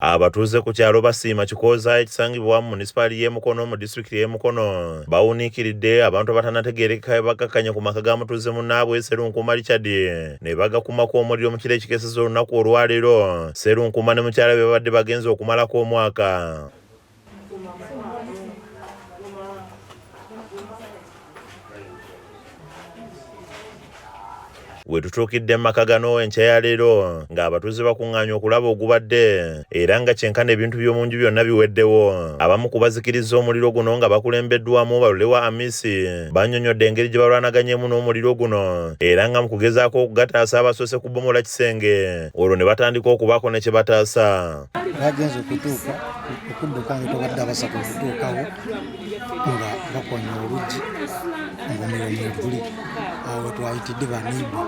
Abatuuze ku kyalo Basiima Kikooza ekisangibwa mu munisipaali y'e Mukono mu disitulikiti y'e Mukono bawuniikiridde abantu abatannategeerekeka bwe bakkakkanye ku maka ga mutuuze munnaabwe Sserunkuuma Richard ne bagakumako omuliro mu kiro ekikeesezza olunaku olwaleero Sserunkuuma ne mukyala we babadde bagenze okumalako omwaka. We tutuukidde mu maka gano enkya ya leero ng'abatuuze bakuŋŋaanye okulaba ogubadde era nga kyenkana ebintu by'omu nju byonna biweddewo. Abamu ku bazikirizza omuliro guno nga bakulembeddwamu Balulewa Amisi bannyonnyodde engeri gye balwanaganyemu n'omuliro guno era nga mu kugezaako okugataasa abasoose kubomola kisenge olwo ne batandika okubaako ne kye bataasa. Bagenze okutuuka okudduka nga tobadde abasatu okutuukawo nga bakonya oluggi ng'omuliro mweguli awo wetwayitidde baniiba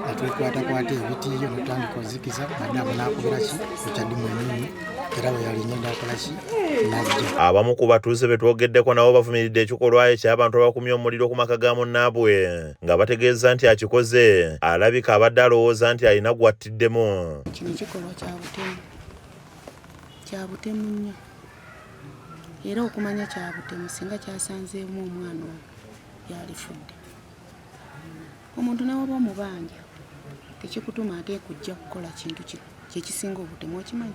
netwekwatakwata ebitiiyo netutandika ozikiza madamu nakubira ki Richard mwenyini era bwe yalinye nakola ki najja. Abamu ku batuuze be twogeddeko nabo bavumiridde ekikolwa eky'abantu abakumye omuliro ku maka ga munnaabwe nga bategeezza nti akikoze alabika abadde alowooza nti alina gw'attiddemu. Kino kikolwa kya butemu, kya butemu nnyo era okumanya kya butemu singa kyasanzeemu omwana oyo yalifudde. Omuntu ne woba omubanja tekikutuma ate kujja kukola kintu kino kyekisinga obutemu okimanyi.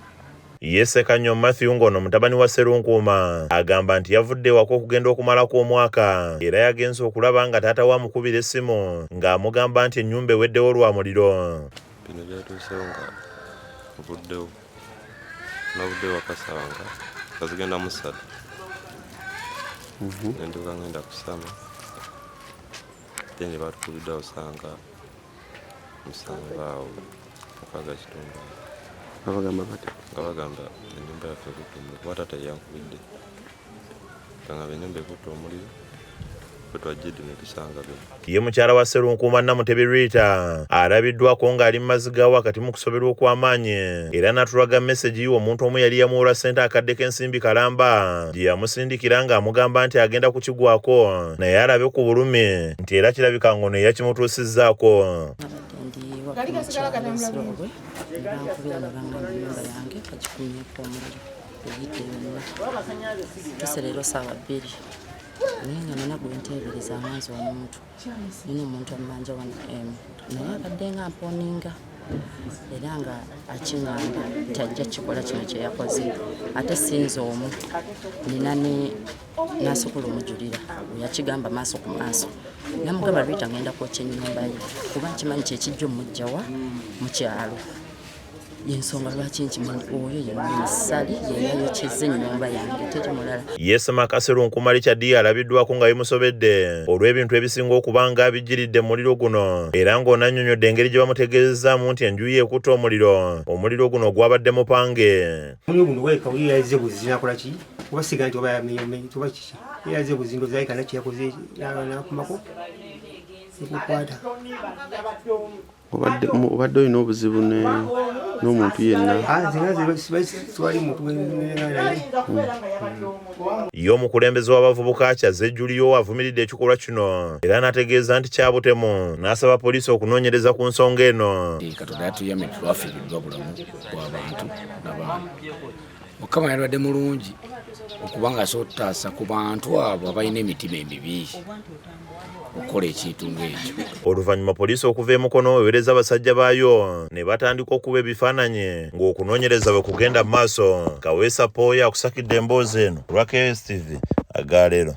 Ye Ssekanyo Mathew ng'ono mutabani wa Sserunkuuma agamba nti yavudde ewaka okugenda okumalako omwaka era yagenze okulaba nga taata we amukubira essimu ng'amugamba nti ennyumba eweddewo lwa muliro. Bino byatuusewo nga nvuddewo navudde ewaka ssaawa nga zigenda mu ssatu ne nduuka ngenda kusama then baatukubidde awo ssaawa nga musanvu awo mukaaga kitundu nga bagamba batya nga bagamba ennyumba yaffe ekutte omuliro kuba taata yeyankubidde ngangamba ennyumba ekutte omuliro bwe twajjidde ne tusanga bino. Ye mukyala wa Sserunkuuma Namutebi Rita alabiddwako ng'ali mu maziga wakati mu kusoberwa okw'amaanyi era n'atulaga mesegi omuntu omu yali yamuwola ssente akadde k'ensimbi kalamba gye yamusindikira ng'amugamba nti agenda kukigwako naye alabe ku bulumi nti era kirabika ng'ono yeyakimutuusizzaako. Nabadde ndi waka mu kyalo Sirogwe ne bankubira ne bangamba ennyumba yange bagikumyeko omuliro eyidde yonna. Tuuse leero ssaawa bbiri naye nga nina gwe nteebereza nga nze omuntu nina omuntu ammanja wano emu naye abadde nga mponinga era nga akiŋŋamba nti ajja kikola kino kye yakoze ate sinze omu nina ne n'asobola omujulira yakigamba maaso ku maaso namugamba Rita ngenda kwokya ennyumba ye kuba nkimanyi kyekijja omujjawa mu kyalo yensonga lwaki nkimanyi oyo yennyini Ssali yeyayokyezza ennyumba yange teri mulala. Ye Ssemaka Sserunkuma Richard alabiddwako nga bimusobedde olw'ebintu ebisinga okuba nga bijjiridde mu muliro guno era ng'ono annyonnyodde engeri gye bamutegeezezzaamu nti enju ye ekutte omuliro, omuliro guno gwabadde mupange. Omuliro guno gwalabika oli yazze buzzi nakola ki oba siga nti oba yamenye oba kiki yazze buzzi ndowooza alabika nakye yakoze nakumako nekukwata. Obadde obadde olina obuzibu ne n'omuntu yenna? Ah, nze nga siwali muntu naye. Ye omukulembeze w'abavubuka Kyazze Julio avumiridde ekikolwa kino era n'ategeeza nti kya butemu n'asaba poliisi okunoonyereza ku nsonga eno. Katonda yatuyambye nti twafiiriddwa bulamu bw'abantu nabaana. Mukama yalwadde mulungi okuba nga asobola otutaasa ku bantu abo abalina emitima emibi okukola ekintu ng'ekyo. Oluvannyuma poliisi okuva e Mukono ewereza basajja baayo ne batandika okukuba ebifaananyi ng'okunoonyereza bwe kugenda mu maaso. Kaweesa Pooya akusakidde emboozi eno ku lwa KSTV agaleero.